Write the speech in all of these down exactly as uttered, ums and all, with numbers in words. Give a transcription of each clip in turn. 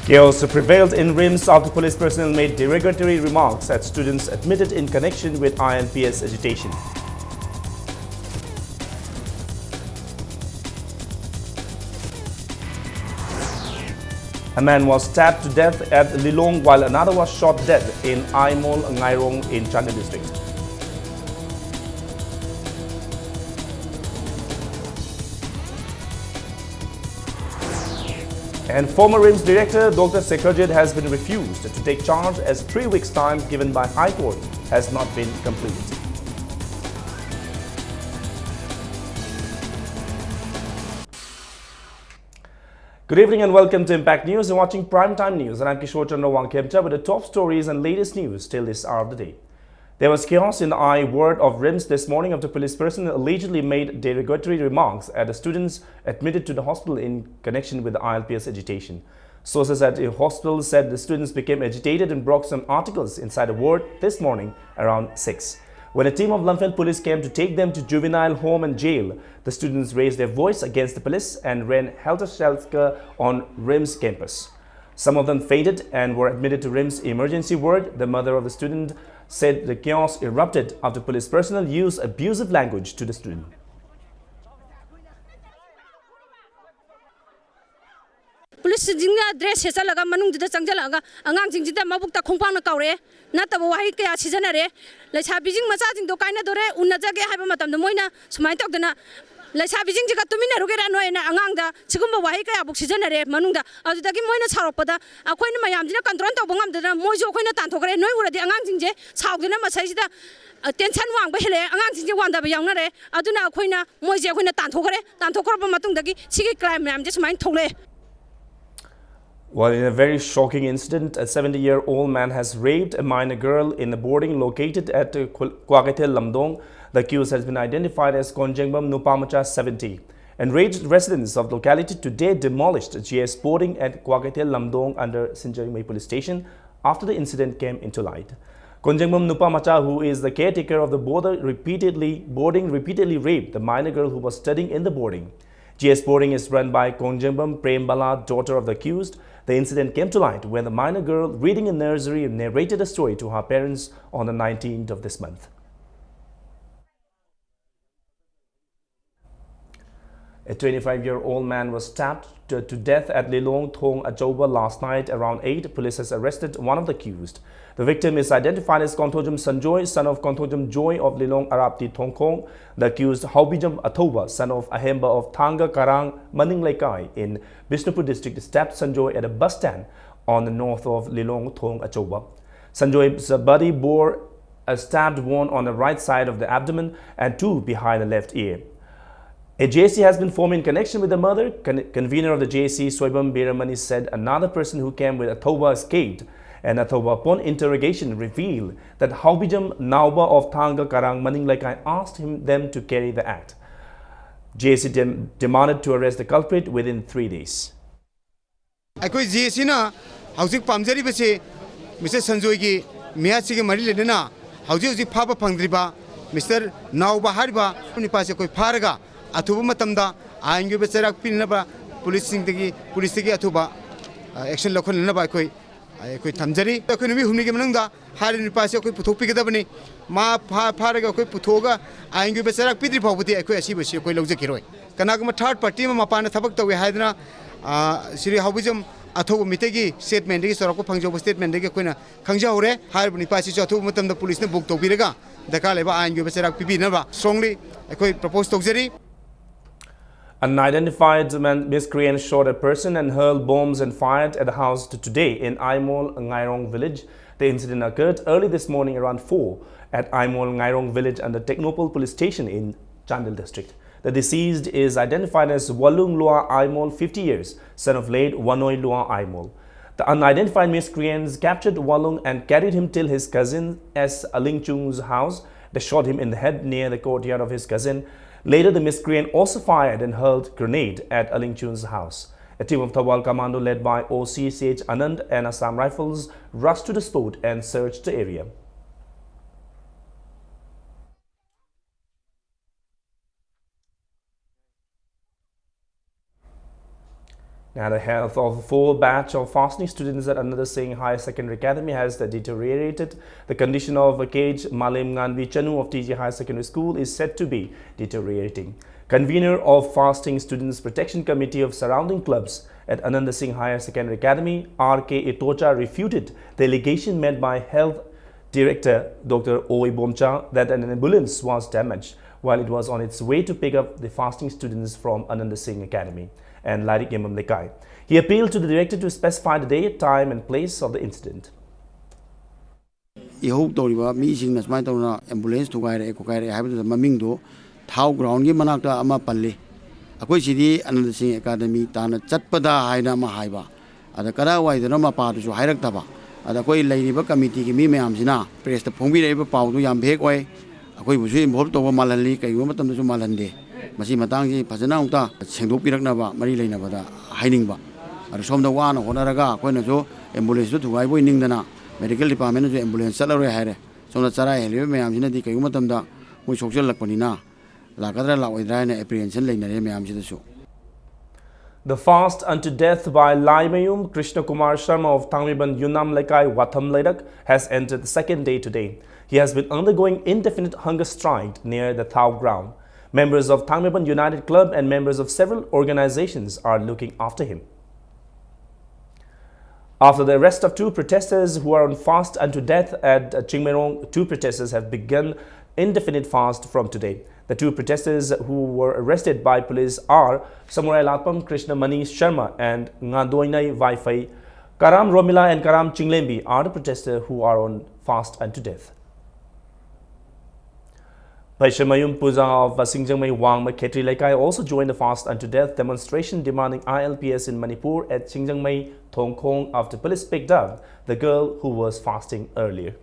Chaos prevailed in RIMS after police personnel made derogatory remarks at students admitted in connection with I L P S agitation. A man was stabbed to death at Lilong, while another was shot dead in Aimol Ngairong in Chandel district. And former RIMS director Doctor Sekharjit has been refused to take charge as three weeks' time given by High Court has not been completed. Good evening and welcome to Impact News. You're watching Prime Time News, and I'm Kishore Chandra Wangkhemcha with the top stories and latest news till this hour of the day. There was chaos in the I ward of RIMS this morning after police personnel allegedly made derogatory remarks at the students admitted to the hospital in connection with the I L P S agitation. Sources at the hospital said the students became agitated and broke some articles inside the ward this morning around six. When a team of Lamphel police came to take them to juvenile home and jail, the students raised their voice against the police and ran helter-skelter on RIMS campus. Some of them fainted and were admitted to RIMS emergency ward. The mother of the student said the chaos erupted after police personnel used abusive language to the student. ꯄꯨꯂꯤꯁꯁꯤꯡꯁꯤꯅ dress ꯁꯦꯠꯆꯜꯂꯒ ꯃꯅꯨꯡꯗꯨꯗ ꯆꯪꯁꯤꯜꯂꯛꯑꯒ ꯑꯉꯥꯡꯁꯤꯡꯁꯤꯗ ꯃꯕꯨꯛꯇ ꯈꯣꯡꯄꯥꯛꯅ ꯀꯥꯎꯔꯛꯑꯦ ꯅꯠꯇꯕ ꯋꯥꯍꯩ ꯀꯌꯥ ꯁꯤꯖꯤꯟꯅꯔꯦ꯫ ꯂꯩꯁꯥꯕꯤꯁꯤꯡ ꯃꯆꯥꯁꯤꯡꯗꯣ ꯀꯥꯏꯅꯗꯣꯔꯦ, ꯎꯅꯖꯒꯦ ꯍꯥꯏꯕ ꯃꯇꯝꯗ ꯃꯣꯏꯅ ꯁꯨꯃꯥꯏꯅ ꯇꯧꯗꯅ ꯂꯩꯁꯥꯕꯤꯁꯤꯡꯁꯤꯒ ꯇꯨꯃꯤꯟꯅꯔꯨꯒꯦꯔꯥ ꯅꯣꯏꯅ ꯑꯉꯥꯡꯗ ꯁꯤꯒꯨꯝꯕ ꯋꯥꯍꯩ ꯀꯌꯥꯕꯨꯛ ꯁꯤꯖꯤꯟꯅꯔꯦ꯫ ꯃꯅꯨꯡꯗ ꯑꯗꯨꯗꯒꯤ ꯃꯣꯏꯅ ꯁꯥꯎꯔꯛꯄꯗ ꯑꯩꯈꯣꯏꯅ ꯃꯌꯥꯝꯁꯤꯅ ꯀꯟꯇ꯭ꯔꯣꯜ ꯇꯧꯕ ꯉꯝꯗꯗꯅ ꯃꯣꯏꯁꯨ ꯑꯩꯈꯣꯏꯅ ꯇꯥꯟꯊꯣꯛꯈ꯭ꯔꯦ꯫ ꯅꯣꯏ ꯎꯔꯗꯤ ꯑꯉꯥꯡꯁꯤꯡꯁꯦ ꯁꯥꯎꯗꯅ ꯃꯁꯩꯁꯤꯗ ꯇꯦꯟꯁꯟ ꯋꯥꯡꯕ ꯍꯦꯜꯂꯛꯑꯦ, ꯑꯉꯥꯡꯁꯤꯡꯁꯦ ꯋꯥꯟꯗꯕ ꯌꯥꯎꯅꯔꯦ꯫ ꯑꯗꯨꯅ ꯑꯩꯈꯣꯏꯅ ꯃꯣꯏꯁꯦ ꯑꯩꯈꯣꯏꯅ ꯇꯥꯟꯊꯣꯛꯈ꯭ꯔꯦ꯫ ꯇꯥꯟꯊꯣꯛꯈ꯭ꯔꯕ ꯃꯇꯨꯡꯗꯒꯤ ꯁꯤꯒꯤ ꯀ꯭ꯔꯥꯏꯝ ꯃꯌꯥꯝꯁꯦ ꯁꯨꯃꯥꯏꯅ ꯊꯣꯛꯂꯛꯑꯦ꯫ Well, in a very shocking incident, a seventy-year-old man has raped a minor girl in a boarding located at uh, Kul- Kwakethel Lamdong. The accused has been identified as Konjengbam Nupamacha, seventy. Enraged residents of the locality today demolished G S boarding at Kwakethel Lamdong under Sinjangmei Police Station after the incident came into light. Konjengbam Nupamacha, who is the caretaker of the border, repeatedly boarding, repeatedly raped the minor girl who was studying in the boarding. G S Boarding is run by Kongjembam Prembala, daughter of the accused. The incident came to light when the minor girl reading in nursery narrated a story to her parents on the nineteenth of this month. A twenty-five-year-old man was stabbed to, to death at Lilong Thong Achauba last night around eight. Police has arrested one of the accused. The victim is identified as Konthojam Sanjoy, son of Konthojam Joy of Lilong Arapti Thongkhong. The accused, Haubijam Athoba, son of Ahemba of Thanga Karang Maning Leikai in Bishnupur district, stabbed Sanjoy at a bus stand on the north of Lilong Thong Achauba. Sanjoy's body bore a stabbed wound on the right side of the abdomen and two behind the left ear. A J C has been formed in connection with the murder. Con- convener of the J C, Soibam Biramani, said another person who came with Athoba escaped, and Athoba, upon interrogation, revealed that Haubijam Nauba of Thanga Karang Maning Leikai asked him, them to carry the act. J C dem- demanded to arrest the culprit within three days. ꯑꯩꯈꯣꯏ J ꯁꯤꯅ ꯍꯧꯖꯤꯛ ꯄꯥꯝꯖꯔꯤꯕꯁꯤ mister ꯁꯟꯖꯣꯏꯒꯤ ꯃꯤꯍꯥꯠꯁꯤꯒ ꯃꯔꯤ ꯂꯩꯅꯅ ꯍꯧꯖꯤꯛ ꯍꯧꯖꯤꯛ ꯐꯥꯕ ꯐꯪꯗ꯭ꯔꯤꯕ mister ꯅꯥꯎꯕ ꯍꯥꯏꯔꯤꯕ ꯅꯨꯄꯥꯁꯤ ꯑꯩꯈꯣꯏ ꯐꯥꯔꯒ ꯑꯊꯨꯕ ꯃꯇꯝꯗ ꯑꯥꯏꯟꯒꯤ ꯑꯣꯏꯕ ꯆꯩꯔꯥꯛ ꯄꯤꯅꯅꯕ ꯄꯨꯂꯤꯁꯁꯤꯡꯗꯒꯤ, ꯄꯨꯂꯤꯁꯇꯒꯤ ꯑꯊꯨꯕ, ꯑ, ꯑꯦꯛꯁꯟ ꯂꯧꯈꯠꯅꯅꯕ ꯑꯩꯈꯣꯏ, ꯑꯩꯈꯣꯏ ꯊꯝꯖꯔꯤ꯫ ꯑꯩꯈꯣꯏ ꯅꯨꯃꯤꯠ ꯍꯨꯝꯅꯤꯒꯤ ꯃꯅꯨꯡꯗ ꯍꯥꯏꯔꯤꯕ ꯅꯨꯄꯥꯁꯤ ꯑꯩꯈꯣꯏ ꯄꯨꯊꯣꯛꯄꯤꯒꯗꯕꯅꯤ꯫ ꯃꯥ ꯐꯥ-, ꯐꯥꯔꯒ ꯑꯩꯈꯣꯏ ꯄꯨꯊꯣꯛꯑꯒ ꯑꯥꯏꯟꯒꯤ ꯑꯣꯏꯕ ꯆꯩꯔꯥꯛ ꯄꯤꯗ꯭ꯔꯤ ꯐꯥꯎꯕꯗꯤ ꯑꯩꯈꯣꯏ ꯑꯁꯤꯕꯁꯤ ꯑꯩꯈꯣꯏ ꯂꯧꯖꯈꯤꯔꯣꯏ꯫ ꯀꯅꯥꯒꯨꯝꯕ ꯊꯥꯔꯠ ꯄꯥꯔꯇꯤ ꯑꯃ ꯃꯄꯥꯟꯗ ꯊꯕꯛ ꯇꯧꯏ ꯍꯥꯏꯗꯅ, ꯑ, ꯁ꯭ꯔꯤ ꯍꯥꯎꯕꯤꯖꯝ ꯑꯊꯧꯕ ꯃꯤꯇꯩꯒꯤ ꯁ꯭ꯇꯦꯠꯃꯦꯟꯗꯒꯤ, ꯆꯥꯎꯔꯥꯛꯄ ꯐꯪꯖꯧꯕ ꯁ꯭ꯇꯦꯠꯃꯦꯟꯗꯒꯤ ꯑꯩꯈꯣꯏꯅ ꯈꯪꯖꯍꯧꯔꯦ꯫ ꯍꯥꯏꯔꯤꯕ ꯅꯨꯄꯥꯁꯤꯁꯨ ꯑꯊꯨꯕ ꯃꯇꯝꯗ ꯄꯨꯂꯤꯁꯅ ꯕꯨꯛ ꯇꯧꯕꯤꯔꯒ ꯗꯔꯀꯥꯔ ꯂꯩꯕ ꯑꯥꯏꯟꯒꯤ ꯑꯣꯏꯕ ꯆꯩꯔꯥꯛ ꯄꯤꯕꯤꯅꯕ strongly ꯑꯩꯈꯣꯏ ꯄ꯭ꯔꯣꯄꯣꯁ ꯇꯧꯖꯔꯤ꯫ Unidentified man-, miscreant shot a person and hurled bombs and fired at the house t-, today in Aimol Ngairong village. The incident occurred early this morning around four at Aimol Ngairong village under Tengnoupal police station in Chandel district. The deceased is identified as Walung Lua Aimol, fifty years, son of late Wanoi Lua Aimol. The unidentified miscreants captured Walung and carried him till his cousin S Alingchung's house. They shot him in the head near the courtyard of his cousin. Later, the miscreant also fired and hurled grenade at Alingchung's house. A team of Thoubal Commando led by O C C H Anand and Assam Rifles rushed to the spot and searched the area. Now, the health of four batch of fasting students at Ananda Singh Higher Secondary Academy has deteriorated. The condition of K H Malem Nganvi Chanu of T G Higher Secondary School is said to be deteriorating. Convener of Fasting Students Protection Committee of surrounding clubs at Ananda Singh Higher Secondary Academy, R K Itocha, refuted the allegation made by Health Director Doctor O Ibomcha that an ambulance was damaged while it was on its way to pick up the fasting students from Ananda Singh Academy and Lairik Yemam Lekai. He appealed to the director to specify the date, time, and place of the incident. ꯏꯍꯧ ꯇꯧꯔꯤꯕ ꯃꯤꯁꯤꯡꯅ ꯁꯨꯃꯥꯏꯅ ꯇꯧꯅ ambulance ꯊꯨꯒꯥꯏꯔꯛꯑꯦ ꯈꯣꯠꯀꯥꯏꯔꯛꯑꯦ ꯍꯥꯏꯕꯗꯨꯗ ꯃꯃꯤꯡꯗꯣ ꯊꯥꯎ ꯒ꯭ꯔꯥꯎꯟꯒꯤ ꯃꯅꯥꯛꯇ ꯑꯃ ꯄꯜꯂꯤ꯫ ꯑꯩꯈꯣꯏ ꯁꯤꯗꯤ ꯑꯅꯟꯗ ꯁꯤꯡ ꯑꯦꯀꯥꯗꯃꯤ ꯇꯥꯟꯅ ꯆꯠꯄꯗ ꯍꯥꯏꯅ ꯑꯃ ꯍꯥꯏꯕ, ꯑꯗ ꯀꯗꯥꯏꯋꯥꯏꯗꯅꯣ ꯃꯄꯥꯗꯨꯁꯨ ꯍꯥꯏꯔꯛꯇꯕ꯫ ꯑꯗ ꯑꯩꯈꯣꯏ ꯂꯩꯔꯤꯕ ꯀꯃꯤꯇꯤꯒꯤ ꯃꯤ ꯃꯌꯥꯝꯁꯤꯅ ꯄ꯭ꯔꯦꯁꯇ ꯐꯣꯡꯕꯤꯔꯛꯏꯕ ꯄꯥꯎꯗꯨ ꯌꯥꯝ ꯚꯦꯛ ꯑꯣꯏ꯫ ꯑꯩꯈꯣꯏꯕꯨꯁꯨ ꯏꯟꯚꯣꯜꯕ ꯇꯧꯕ ꯃꯥꯜꯍꯜꯂꯤ, ꯀꯩꯒꯨꯝꯕ ꯃꯇꯝꯗꯁꯨ ꯃꯥꯜꯍꯟꯗꯦ꯫ ꯃꯁꯤ ꯃꯇꯥꯡꯁꯤ ꯐꯖꯅ ꯑꯃꯨꯛꯇ ꯁꯦꯡꯗꯣꯛꯄꯤꯔꯛꯅꯕ ꯃꯔꯤ ꯂꯩꯅꯕꯗ ꯍꯥꯏꯅꯤꯡꯕ꯫ ꯑꯗꯨ ꯁꯣꯝꯗ ꯋꯥꯅ ꯍꯣꯠꯅꯔꯒ ꯑꯩꯈꯣꯏꯅꯁꯨ ꯑꯦꯝꯕꯨꯂꯦꯟꯁꯇꯨ ꯊꯨꯒꯥꯏꯕꯣꯏ ꯅꯤꯡꯗꯅ ꯃꯦꯗꯤꯀꯦꯜ ꯗꯤꯄꯥꯔꯠꯃꯦꯟꯅꯁꯨ ꯑꯦꯝꯕꯨꯂꯦꯟꯁ ꯆꯠꯂꯔꯣꯏ ꯍꯥꯏꯔꯦ꯫ ꯁꯣꯝꯗ ꯆꯔꯥ ꯍꯦꯜꯂꯤꯕ ꯃꯌꯥꯝꯁꯤꯅꯗꯤ ꯀꯩꯒꯨꯝꯕ ꯃꯇꯝꯗ ꯃꯣꯏ ꯁꯣꯛꯆꯜꯂꯛꯄꯅꯤꯅ ꯂꯥꯛꯀꯗ꯭ꯔꯥ ꯂꯥꯛꯑꯣꯏꯗ꯭ꯔꯥ ꯍꯥꯏꯅ ꯑꯦꯄ꯭ꯔꯤꯍꯦꯟꯁꯟ ꯂꯩꯅꯔꯦ ꯃꯌꯥꯝꯁꯤꯗꯁꯨ꯫ The fast unto death by Laimayum Krishna Kumar Sharma of Thangmeiban Yunam Lekai Watham Leirak has ended the second day today. He has been undergoing indefinite hunger strike near the Thao ground. Members of Thangmeiban United Club and members of several organizations are looking after him. After the arrest of two protesters who are on fast unto death at Chingmeirong, two protesters have begun indefinite fast from today. The two protesters who were arrested by police are Samurai Latpam Krishna Mani Sharma and Ngadoinai Vaifai. Karam Romila and Karam Chinglembi are the protesters who are on fast unto death. Paishamayum Puja of Singjangmei Wangma Khetri Lekai also joined the fast unto death demonstration demanding I L P S in Manipur at Singjangmei Thongkhong after police picked up the girl who was fasting earlier.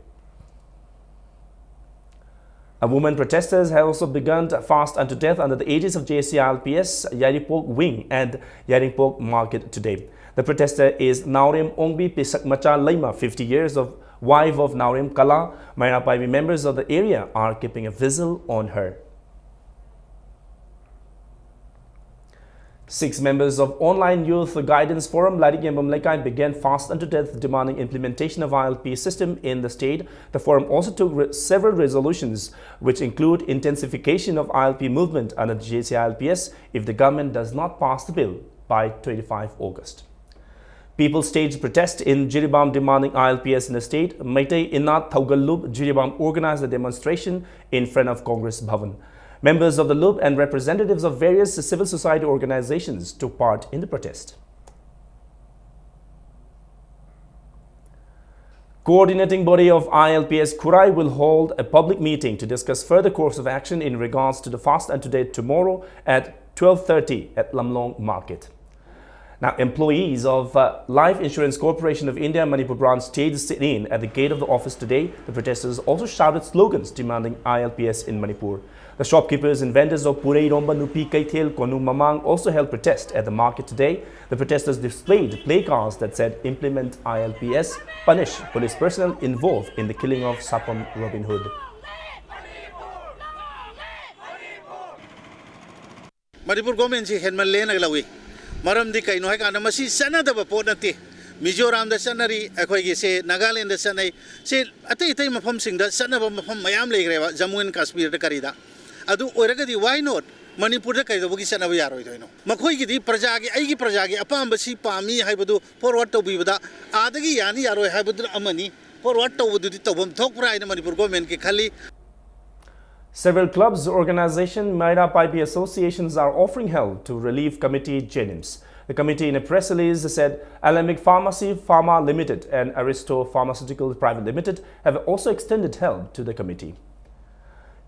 A woman protesters have also begun to fast unto death under the aegis of J C I L P S Yaripok Wing and Yaripok Market today. The protester is Naurem Ongbi Pisakmacha Leima, fifty years of wife of Naurem Kala. Mairapaibi members of the area are keeping a vigil on her. Six members of Online Youth Guidance Forum, Lairik Yembam Leikai, began fast unto death demanding implementation of I L P system in the state. The forum also took re- several resolutions, which include intensification of I L P movement under the J C I L P S if the government does not pass the bill by twenty-five August. People staged protest in Jiribam demanding I L P S in the state. Meitei Inat Thaugallup Jiribam organized a demonstration in front of Congress Bhavan. Members of the lup and representatives of various civil society organizations took part in the protest. Coordinating body of I L P S Khurai will hold a public meeting to discuss further course of action in regards to the fast unto death tomorrow at twelve thirty at Lamlong Market. Now, employees of uh, Life Insurance Corporation of India Manipur branch staged sit-in at the gate of the office today. The protesters also shouted slogans demanding I L P S in Manipur. The shopkeepers and vendors of Purei Romba Nupi Keithel Konu Mamang also held protest at the market today. The protesters displayed placards that said, "Implement I L P S, punish police personnel involved in the killing of Sapam Robin Hood." Manipur ꯒꯣꯔꯃꯦꯟꯁꯤ ꯍꯦꯟꯃꯜꯂꯦꯅ ꯂꯧꯏ꯫ ꯃꯔꯝꯗꯤ ꯀꯩꯅꯣ ꯍꯥꯏꯀꯥꯟꯗ ꯃꯁꯤ ꯆꯠꯅꯗꯕ ꯄꯣꯠ ꯅꯠꯇꯦ꯫ ꯃꯤꯖꯣꯔꯥꯝꯗ ꯆꯠꯅꯔꯤ, ꯑꯩꯈꯣꯏꯒꯤ ꯁꯦ ꯅꯥꯒꯥꯂꯦꯟꯗ ꯆꯠꯅꯩ, ꯁꯤ ꯑꯇꯩ ꯑꯇꯩ ꯃꯐꯝꯁꯤꯡꯗ ꯆꯠꯅꯕ ꯃꯐꯝ ꯃꯌꯥꯝ ꯂꯩꯈ꯭ꯔꯦꯕ, ꯖꯃꯨ ꯑꯦꯟ ꯀꯥꯁꯃꯤꯔꯗ ꯀꯔꯤꯗ꯫ ꯑꯗꯨ ꯑꯣꯏꯔꯒꯗꯤ why not ꯃꯅꯤꯄꯨꯔꯗ ꯀꯩꯗꯧꯕꯒꯤ ꯆꯠꯅꯕ ꯌꯥꯔꯣꯏꯗꯣꯏꯅꯣ? ꯃꯈꯣꯏꯒꯤꯗꯤ ꯄ꯭ꯔꯖꯥꯒꯤ, ꯑꯩꯒꯤ ꯄ꯭ꯔꯖꯥꯒꯤ ꯑꯄꯥꯝꯕ ꯁꯤ ꯄꯥꯝꯃꯤ ꯍꯥꯏꯕꯗꯨ forward ꯇꯧꯕꯤꯕꯗ ꯑꯥꯗꯒꯤ ꯌꯥꯅꯤ ꯌꯥꯔꯣꯏ ꯍꯥꯏꯕꯗꯨꯅ ꯑꯃꯅꯤ꯫ Forward ꯇꯧꯕꯗꯨꯗꯤ ꯇꯧꯐꯝ ꯊꯣꯛꯄ꯭ꯔꯥ ꯍꯥꯏꯅ ꯃꯅꯤꯄꯨꯔ ꯒꯣꯔꯃꯦꯟꯒꯤ ꯈꯜꯂꯤ꯫ Several clubs, organization, Maira Paibi associations are offering help to Relief Committee JNIMS. The committee in a press release said Alembic Pharmacy Pharma Limited and Aristo Pharmaceutical Private Limited have also extended help to the committee.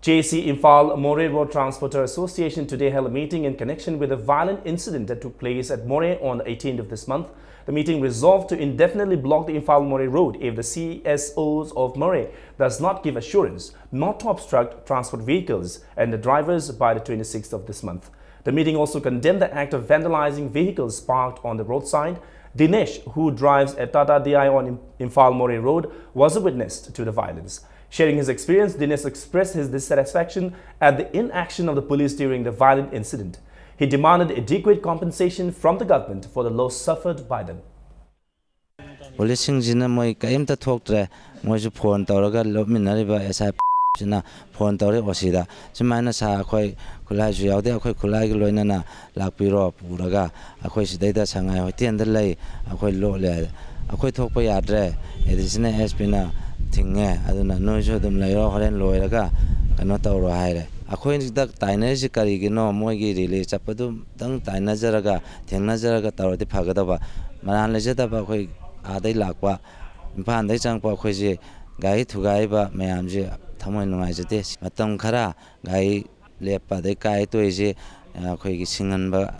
J C Imphal Moreh Road Transporter Association today held a meeting in connection with a violent incident that took place at Moreh on the eighteenth of this month. The meeting resolved to indefinitely block the Imphal Moreh Road if the C S Os of Moreh does not give assurance not to obstruct transport vehicles and the drivers by the twenty-sixth of this month. The meeting also condemned the act of vandalizing vehicles parked on the roadside. Dinesh, who drives a Tata D I on Im- Imphal Moreh Road, was a witness to the violence. Sharing his experience, Dinesh expressed his dissatisfaction at the inaction of the police during the violent incident. He demanded adequate compensation from the government for the loss suffered by them. ꯄꯨꯂꯤꯁꯁꯤꯡꯁꯤꯅ ꯃꯣꯏ ꯀꯔꯤꯝꯇ ꯊꯣꯛꯇ꯭ꯔꯦ꯫ ꯃꯣꯏꯁꯨ phone ꯇꯧꯔꯒ ꯂꯣꯠꯃꯤꯟꯅꯔꯤꯕ ꯑꯦꯁ ꯑꯥꯏ ꯁꯤꯅ phone ꯇꯧꯔꯦ ꯑꯣ ꯁꯤꯗ, "ꯁꯨꯃꯥꯏꯅ ꯁꯥꯔ, ꯑꯩꯈꯣꯏ ꯈꯨꯠꯂꯥꯏꯁꯨ ꯌꯥꯎꯗꯦ, ꯑꯩꯈꯣꯏ ꯈꯨꯠꯂꯥꯏꯒ ꯂꯣꯏꯅꯅ ꯂꯥꯛꯄꯤꯔꯣ, ꯄꯨꯔꯒ ꯑꯩꯈꯣꯏ ꯁꯤꯗꯩꯗ ꯁꯉꯥꯏ ꯍꯣꯇꯦꯜꯗ ꯂꯩ, ꯑꯩꯈꯣꯏ ꯂꯣꯠꯂꯦ ꯍꯥꯏꯗ꯫ ꯑꯩꯈꯣꯏ ꯊꯣꯛꯄ ꯌꯥꯗ꯭ꯔꯦ, ꯑꯦꯗꯤꯁꯅꯦꯜ ꯑꯦꯁ ꯄꯤꯅ ꯊꯤꯡꯉꯦ, ꯑꯗꯨꯅ ꯅꯣꯏꯁꯨ ꯑꯗꯨꯝ ꯂꯩꯔꯣ, ꯍꯣꯔꯦꯟ ꯂꯣꯏꯔꯒ ꯀꯩꯅꯣ ꯇꯧꯔꯣ" ꯍꯥꯏꯔꯦ꯫ ꯑꯩꯈꯣꯏꯗ ꯇꯥꯏꯅꯔꯤꯁꯤ ꯀꯔꯤꯒꯤꯅꯣ? ꯃꯣꯏꯒꯤ ꯔꯤꯂꯦ ꯆꯠꯄꯗꯨ ꯑꯃꯨꯛꯇꯪ ꯇꯥꯏꯅꯖꯔꯒ, ꯊꯦꯡꯅꯖꯔꯒ ꯇꯧꯔꯗꯤ ꯐꯒꯗꯕ꯫ ꯃꯔꯥꯟ ꯂꯩꯖꯗꯕ ꯑꯩꯈꯣꯏ ꯑꯥꯗꯩ ꯂꯥꯛꯄ, ꯏꯝꯐꯥꯜꯗꯩ ꯆꯪꯉꯛꯄ ꯑꯩꯈꯣꯏꯁꯤ ꯒꯥꯔꯤ ꯊꯨꯒꯥꯏꯕ ꯃꯌꯥꯝꯁꯤ ꯊꯃꯣꯏ ꯅꯨꯡꯉꯥꯏꯖꯗꯦ꯫ ꯃꯇꯝ ꯈꯔ ꯒꯥꯔꯤ ꯂꯦꯞꯄ ꯑꯗꯩ ꯀꯥꯏ ꯇꯣꯏꯁꯤ ꯑꯩꯈꯣꯏꯒꯤ ꯁꯤꯡꯍꯟꯕ꯫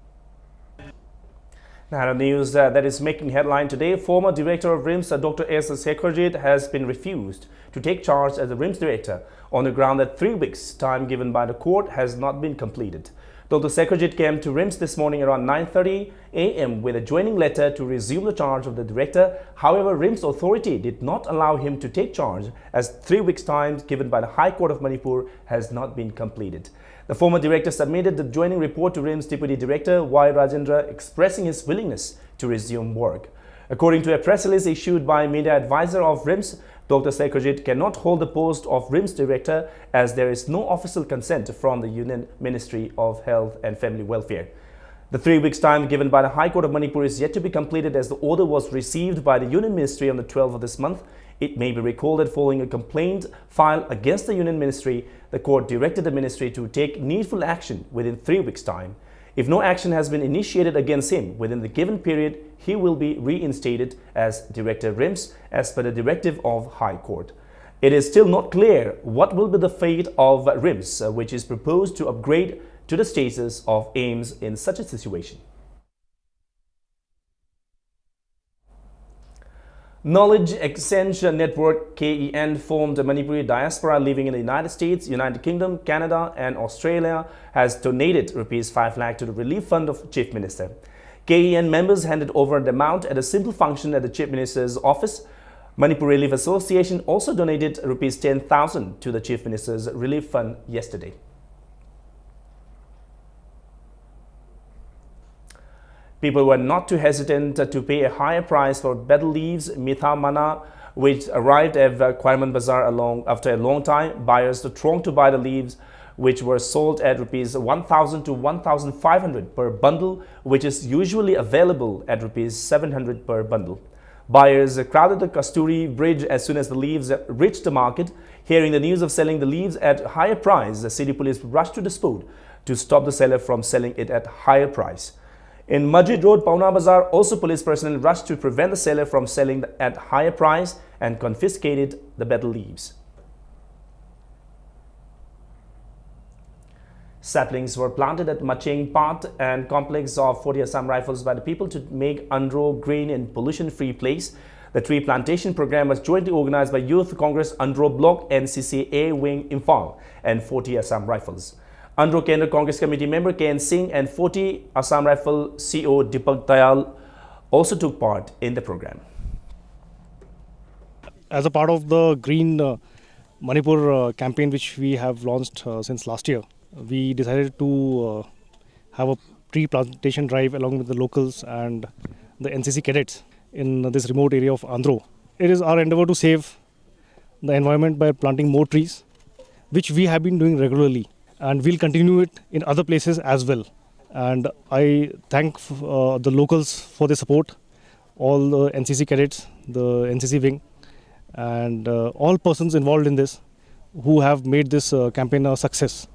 Now, a news uh, that is making headline today. Former director of RIMS, uh, Doctor S Sekharjit, has been refused to take charge as the RIMS director on the ground that three weeks' time given by the court has not been completed. Doctor Sekharjit came to RIMS this morning around nine thirty a m with a joining letter to resume the charge of the director. However, RIMS authority did not allow him to take charge as three weeks' time given by the High Court of Manipur has not been completed. The former director submitted the joining report to RIMS Deputy Director Y Rajendra, expressing his willingness to resume work. According to a press release issued by media advisor of RIMS, Doctor Sekharjit cannot hold the post of RIMS director as there is no official consent from the Union Ministry of Health and Family Welfare. The three weeks' time given by the High Court of Manipur is yet to be completed as the order was received by the Union Ministry on the twelfth of this month. It may be recalled that following a complaint filed against the Union Ministry, the court directed the ministry to take needful action within three weeks' time. If no action has been initiated against him within the given period, he will be reinstated as Director RIMS as per the directive of High Court. It is still not clear what will be the fate of RIMS, uh, which is proposed to upgrade to the status of AIIMS in such a situation. Knowledge Exchange Network, K E N, formed Manipuri diaspora living in the United States, United Kingdom, Canada, and Australia has donated rupees five lakh to the relief fund of Chief Minister. K E N members handed over the amount at a simple function at the Chief Minister's office. Manipur Relief Association also donated rupees ten thousand to the Chief Minister's relief fund yesterday. People were not too hesitant to pay a higher price for betel leaves, Mitha Mana, which arrived at the Khairamand Bazar along, after a long time. Buyers thronged to buy the leaves, which were sold at rupees one thousand to one thousand five hundred per bundle, which is usually available at rupees seven hundred per bundle. Buyers crowded the Kasturi Bridge as soon as the leaves reached the market. Hearing the news of selling the leaves at higher price, the city police rushed to the spot to stop the seller from selling it at higher price. In Masjid Road, Paona Bazar, also police personnel rushed to prevent the seller from selling at higher price and confiscated the betel leaves. Saplings were planted at Macheng Path and complex of forty Assam Rifles by the people to make Andro green and pollution-free place. The tree plantation program was jointly organized by Youth Congress Andro Block, N C C A Wing Imphal, and forty Assam Rifles. Andro Kendra Congress Committee member K N Singh and forty Assam Rifle C O Deepak Dayal also took part in the program. As a part of the Green uh, Manipur uh, campaign, which we have launched uh, since last year, we decided to uh, have a tree plantation drive along with the locals and the N C C cadets in this remote area of Andro. It is our endeavor to save the environment by planting more trees, which we have been doing regularly, and we'll continue it in other places as well. And I thank uh, the locals for their support, all the N C C cadets, the N C C wing, and uh, all persons involved in this who have made this uh, campaign a success.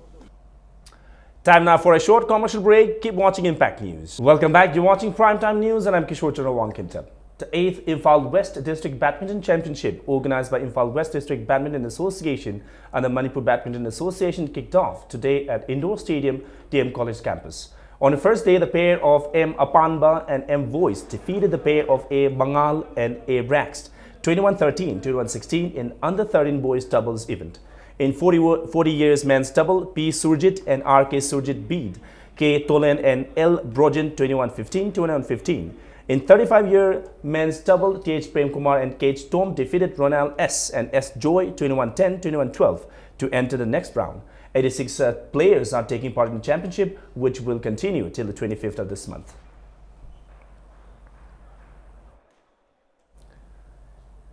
Time now for a short commercial break. Keep watching Impact News. Welcome back. You're watching Primetime News, and I'm Kishore Chandra Wangkhinta. The eighth Imphal West District Badminton Championship, organized by Imphal West District Badminton Association and the Manipur Badminton Association, kicked off today at Indoor Stadium, D M College campus. On the first day, the pair of M Apanba and M Voice defeated the pair of A Bangal and A Braxt, twenty-one thirteen, twenty-one sixteen in under thirteen boys doubles event. In forty, wo- forty years men's double, P Surjit and R K Surjit beat K Tolen and L Brojen, twenty-one fifteen, twenty-one fifteen. In thirty-five year men's double, T H Prem Kumar and K H Tom defeated Ronald S and S Joy, twenty-one ten, twenty-one twelve, to enter the next round. Eighty-six uh, players are taking part in the championship, which will continue till the twenty-fifth of this month.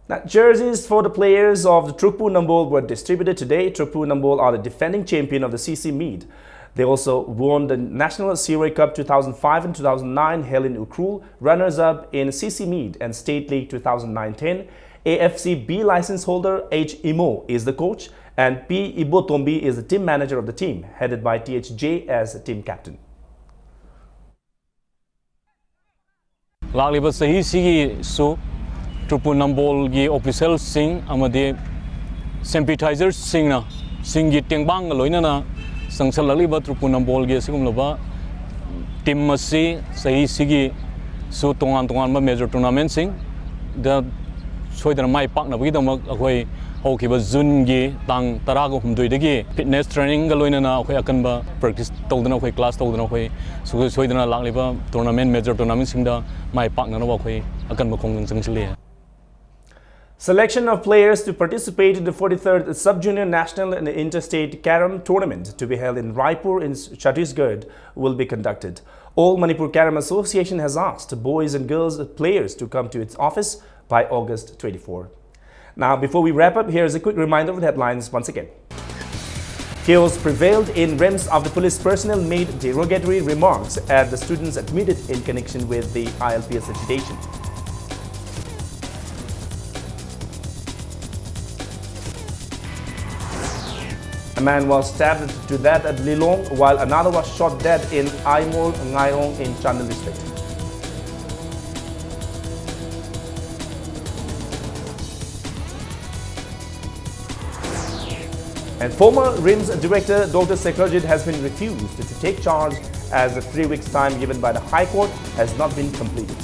Now, jerseys for the players of the Trukpu Nambol were distributed today. Trukpu Nambol are the defending champion of the C C meet. They also won the National Seaway Cup two thousand five and two thousand nine held in Ukhrul, runners-up in C C meet and State League two thousand nine ten. A F C B license holder H Imo is the coach, and P Ibotombi is the team manager of the team, headed by T H J as the team captain. ꯂꯥꯛꯂꯤꯕ ꯆꯍꯤꯁꯤꯒꯤꯁꯨ ꯇ꯭ꯔꯨꯄꯨ ꯅꯝꯕꯣꯜꯒꯤ ꯑꯣꯐꯤꯁꯦꯜꯁꯤꯡ ꯑꯃꯗꯤ ꯁꯦꯝꯄꯤꯊꯥꯏꯖꯔꯁꯤꯡꯅ ꯁꯤꯡꯒꯤ ꯇꯦꯡꯕꯥꯡꯒ ꯂꯣꯏꯅꯅ ꯆꯪꯁꯜꯂꯛꯂꯤꯕ ꯇ꯭ꯔꯨꯄꯨ ꯅꯝꯕꯣꯜꯒꯤ ꯑꯁꯤꯒꯨꯝꯂꯕ team ꯑꯁꯤ ꯆꯍꯤꯁꯤꯒꯤꯁꯨ ꯇꯣꯉꯥꯟ ꯇꯣꯉꯥꯟꯕ major ꯇꯣꯔꯅꯥꯃꯦꯟꯁꯤꯡꯗ ꯁꯣꯏꯗꯅ ꯃꯥꯏ ꯄꯥꯛꯅꯕꯒꯤꯗꯃꯛ ꯑꯩꯈꯣꯏ ꯍꯧꯈꯤꯕ ꯖꯨꯟꯒꯤ ꯇꯥꯡ ꯇꯔꯥꯒ ꯍꯨꯝꯗꯣꯏꯗꯒꯤ ꯐꯤꯠꯅꯦꯁ ꯇ꯭ꯔꯦꯅꯤꯡꯒ ꯂꯣꯏꯅꯅ ꯑꯩꯈꯣꯏ ꯑꯀꯟꯕ ꯄ꯭ꯔꯦꯛꯇꯤꯁ ꯇꯧꯗꯅ ꯑꯩꯈꯣꯏ ꯀ꯭ꯂꯥꯁ ꯇꯧꯗꯅ ꯑꯩꯈꯣꯏ ꯁꯨꯡꯁꯣꯏ ꯁꯣꯏꯗꯅ ꯂꯥꯛꯂꯤꯕ ꯇꯣꯔꯅꯥꯃꯦꯟ ꯃꯦꯖꯔ ꯇꯣꯔꯅꯥꯃꯦꯟꯁꯤꯡꯗ ꯃꯥꯏ ꯄꯥꯛꯅꯅꯕ ꯑꯩꯈꯣꯏ ꯑꯀꯟꯕ ꯈꯣꯡꯖꯪ ꯆꯪꯁꯤꯜꯂꯤ꯫ Selection of players to participate in the forty-third Sub-Junior National and Interstate Carom Tournament to be held in Raipur in Chhattisgarh will be conducted. All Manipur Carom Association has asked boys and girls players to come to its office by August twenty-four. Now, before we wrap up, here's a quick reminder of the headlines once again. Chaos prevailed in RIMS after police personnel made derogatory remarks at the students admitted in connection with the I L P S agitation. A man was stabbed to death at Lilong, while another was shot dead in Aimol Ngairong in Chandel district. And former RIMS director Doctor Sekarjit has been refused to take charge as the three weeks time given by the High Court has not been completed.